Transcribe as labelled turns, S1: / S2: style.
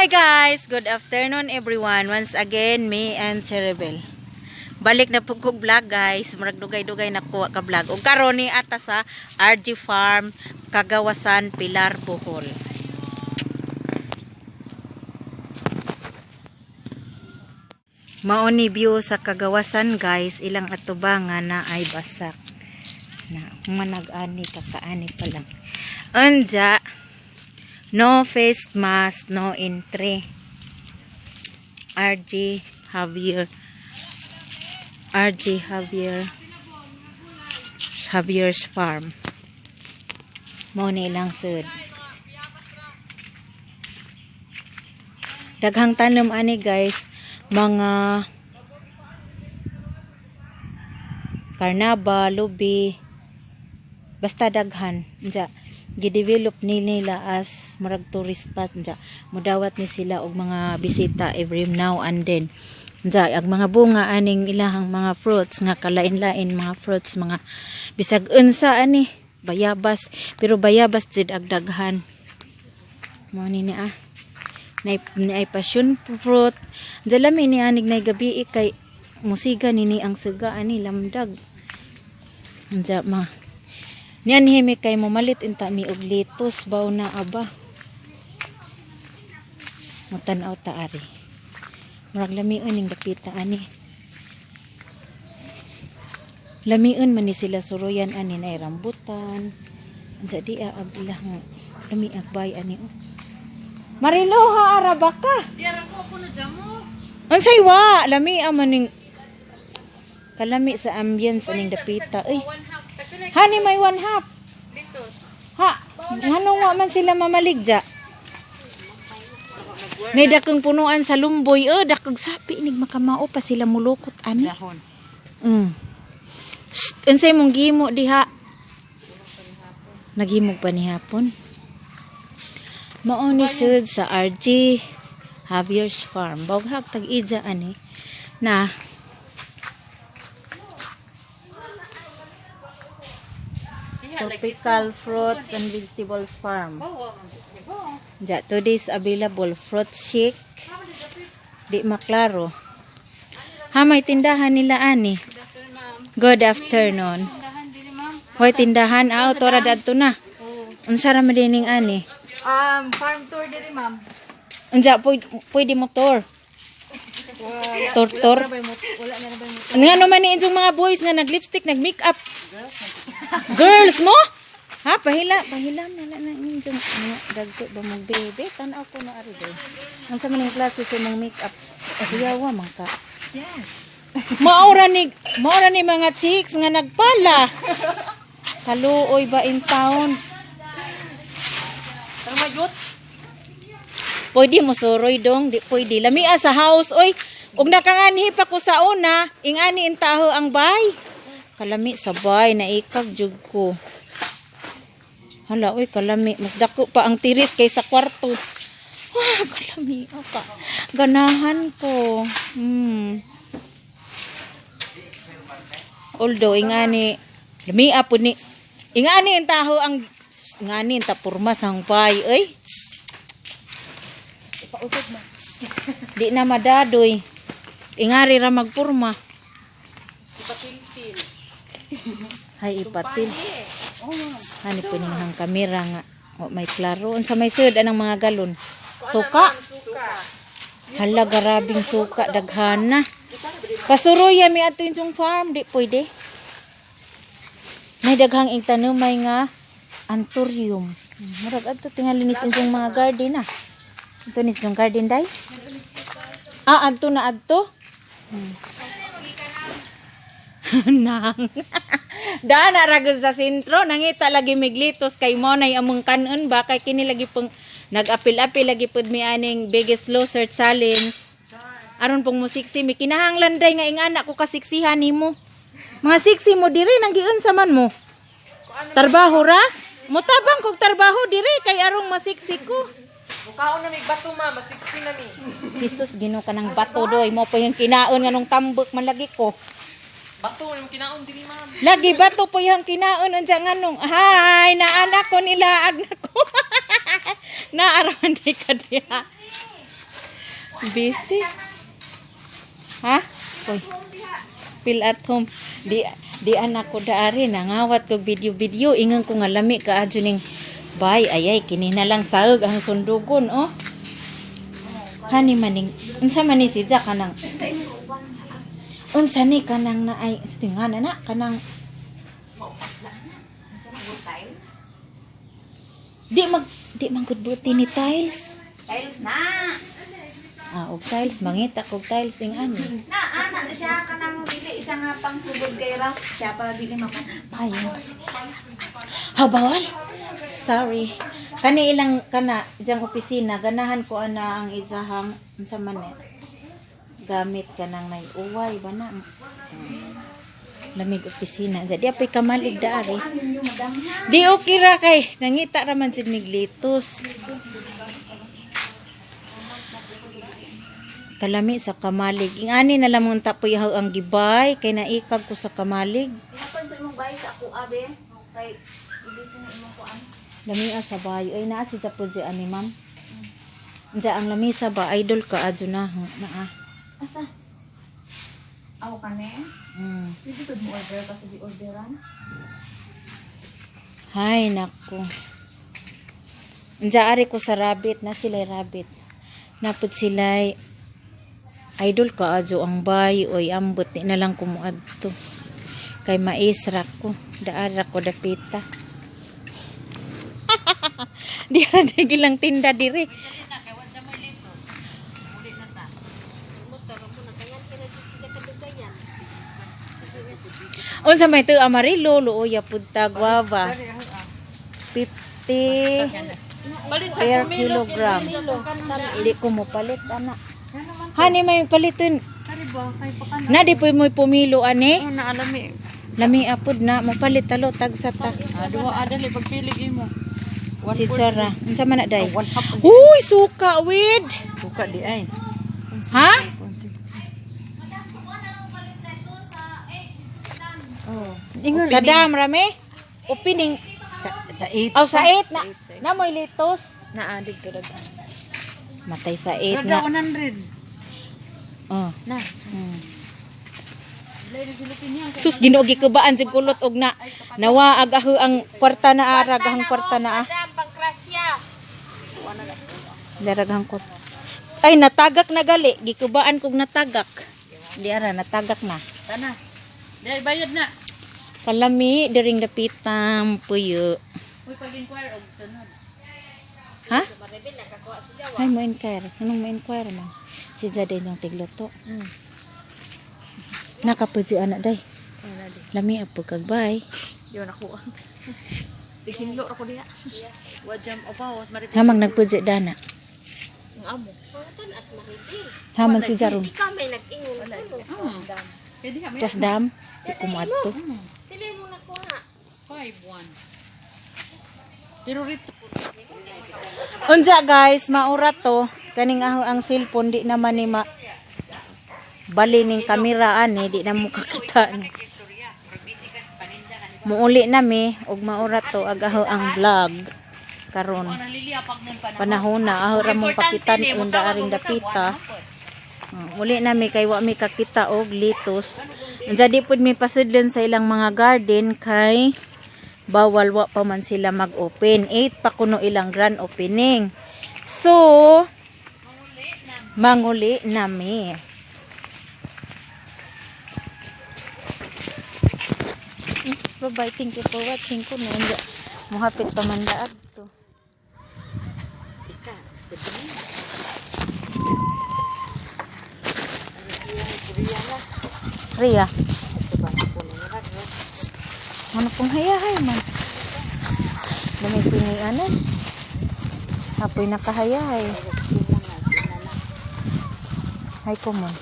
S1: Hi guys! Good afternoon, everyone. Once again, me and Cerebel. Balik na po kog vlog, guys. Murag dugay-dugay na ko ka vlog. Ug karon ni ata sa RG Farm, Kagawasan, Pilar, Bohol. Mao ni view sa Kagawasan, guys, ilang atubangan na ay basak. Na manag-ani kakaani pa lang. Anja, no face mask, no entry. RG Javier, RG Javier, Javier's Farm. Mao ni ilang sud. Daghang tanom ani, guys, mga karnaba, lubi, basta daghan. Unja, gidevelop ni nila as murag tourist spot. Unja, mudawat ni sila og mga bisita every now and then. Unja, ang mga bunga aning ilahang mga fruits nga kalain-lain mga fruits, mga bisag unsa ani, bayabas, pero bayabas jud ag daghan. Mao ni ni ah. Nay ay passion fruit. Unja, lami ni anig nay gabi kay musiga ni ni ang suga ani lamdag. Unja ma niyan himi kay momalit inta mi og litos baw na aba. Mutan-aw ta ari. Murag lamion ning dapita ani. Lamion man ni sila suruyan ani na rambutan. Unsa di ag ilang lami ag bay ani oh. Marilo ha araba ka.
S2: Diara ko kuno jamo.
S1: Unsay wa lami man ning kalami sa ambience aning dapita. Uy,
S2: One half. Tagpila
S1: hani may one half.
S2: litos.
S1: Ha, nganong wa man sila mamaligja? Nay dakong punuan sa lumboy, oh, dakong sapi nig makamao pa sila mulukot ani.
S2: Dahon.
S1: Shh, unsay mong gimo diha? Naghimog pa ni hapon. Mao ni sud sa RG Javier's Farm. Bawghag tag-ija ani na Tropical Fruits and Vegetables Farm. Ja, today's available fruit shake. Di maklaro. Ha, may tindahan nila ani. Good afternoon.
S2: Tindahan dili, ma'am.
S1: Hoy, tindahan. Ah, tora dadto na. Unsa ra man dining ani?
S2: Farm tour dili, ma'am.
S1: Unsa pwede, pwede motor. Tour tour.
S2: Wala na ba mo?
S1: Nga naman ni inyong mga boys nga nag-lipstick, nag-makeup. Girls mo? Ha, pahila, pahila na na na inyong mga dagko ba mo bebe? Tanaw ko na ari day. Ang sa maning klase sa mong makeup. Kuyawa man ka.
S2: Yes.
S1: Maura ni mga chicks nga nagpala. Kaluoy ba in town?
S2: Tara mayot.
S1: Pwede mo suroy dong, di pwede. Lamia sa house, oy. Ug nakanganhi pa ko sa una, ingani intaho ang bay. Kalami sa bay, naikag jud ko. Hala, oy, kalami. Mas dako pa ang tiris kaysa kwarto. Wah, kalami ka. Ganahan ko. Although, ingani, lamia po ni, ingani intaho ang, ingani inta purmas ang bay, oy.
S2: Ipausod mo.
S1: Di na madadoy. Ingari ra magpurma.
S2: Ipatiltil.
S1: Hay ipatil.
S2: Oh, ma'am.
S1: Hani puninghang kamera nga. O, may klaro. Unsa may sud anang mga galon? Suka.
S2: Suka.
S1: Hala garabing suka daghana. Pasuroya mi ato inyong farm di pwede. May daghang igtanumay nga anthurium. Murag adto tingali nis inyong mga garden ah. Ito nis inyong garden day? Ah, adto na adto. Nang. Dana ra gud sa sentro nangita lagi miglitos kay mo nay among kanon ba kay kini lagi pong nag-apil-apil lagi pud mi aning Biggest Loser challenge. Aron pong musiksi mi kinahanglan day nga ingana ko kasiksihan nimo. Mga siksi mo diri nang giunsa man mo. Trabaho ra? Mutabang kog trabaho diri kay arong masiksi ko.
S2: Mukaon na mig bato, ma'am, masiksi na mi.
S1: Jesus, Ginoo ka ng bato doy mo pa yung kinaon nga nung tambok man lagi ko.
S2: Bato man kinaon dili, ma'am.
S1: Lagi bato po yung kinaon unsa nganong hay naanak ko nila ag nako. Naaraman di ka diha. Busy. Ha? Uy. Feel at home. Di di anak ko daari nangawat ko video video, ingan ko nga lami ka adyo ning bay, ayay kini na lang saog ang sundugon, oh. Hani maning unsa man ni si Jack kanang unsa ni kanang na ay nga na na kanang di man gud buti ni tiles.
S3: Tiles na.
S1: Ah, og tiles, mangita kog tiles ing ani.
S3: Na ana na siya kanang dili siya nga pang sugod kay ra. Siya para dili maka.
S1: Ay, ha, bawal. Sorry. Kani ilang kana diyang opisina, ganahan ko ana ang isahang unsa man eh. Gamit kanang nay uway ba na. Lamig opisina. Jadi apoy kamalig daari. Di okay ra kay nangita ra man sid miglitos. Kalami sa kamalig. Ing ani na lamang tapoy ang gibay kay naikag ko sa kamalig.
S3: Hapon pa imong bay sa ako abe. Kay ibisi na imong kuan.
S1: Lamia sa bayo. Ay, naa si Japon si ani, ma'am. Diya ang lamisa ba? Idol ka, adyo na. Naa.
S3: Asa? Aw kane. Pwede ko mo order kasi di orderan.
S1: Hay, nako. Diya ari ko sa rabbit. Na sila'y rabbit. Napod sila'y idol ka, adyo ang bayo. Oy, ambot. Di na lang kumuad to. Kay maisra ko. Daara ko dapita. Di ra di gilang tinda diri. Unsa may to amarillo, luoya pud ta, guava. 50 per kilogram. Di ko mo palit ana. Hani may paliton. Na di po mo pumilo ani.
S2: Na alami.
S1: Lami apod na mo palit talo tagsa ta.
S2: Ah, duha adali pagpili mo.
S1: Si Chara. Unsa man na day? Uy, suka with.
S2: Suka di ay.
S1: Ha?
S2: Ingon
S1: Sa dam rame? Opening
S2: sa 8.
S1: Oh, sa 8 na. Na mo'y litos.
S2: Na adig to dag.
S1: Matay sa 8 na.
S2: 100.
S1: Oh.
S2: Na.
S1: Sus, Ginoo gikubaan jud kulot og na nawa ag aho ang kwarta na arag ang kwarta na ah. Darag ang kwarta. Ay, natagak na gali. Gikubaan kog natagak. Di ara natagak na.
S2: Tana. Di bayad na.
S1: Kalami diring dapitam puyo.
S2: Uy, pag-inquire og sunod.
S1: Ha? Ay, mo inquire. Anong mo inquire man? Si Jade yung tigluto. Nakapud si anak day. Lami apo kag bay.
S2: Di na ko. Tiginlo ra ko diha. Wa jam opa wa maribel.
S1: Hamang nagpudji dana.
S2: Ang amo.
S1: Haman si Jaron.
S2: Kay diha may
S1: Tas dam. Di ko moadto.
S2: 5-1. Pero rito
S1: Unsa guys, maura to. Kaning aho ang cellphone di naman ni ma bali ning kamera ani di na mo kakita ni. Muuli nami og maura to ag aho ang vlog karon. Panahon na aho ra mong pakitan unda aring dapita. Muli nami kay wa mi kakita og litos. Unsa di pud mi pasudlon sa ilang mga garden kay bawal, wa pa man sila mag-open. 8 pa kuno ilang grand opening. So, manguli nami. Bye-bye. Thank you for watching. Kuno, hindi. Muhapit pa man daad to. Ria. Ano pong hayahay man? Lamay pingianan. Apoy nakahayahay. Hay ko man.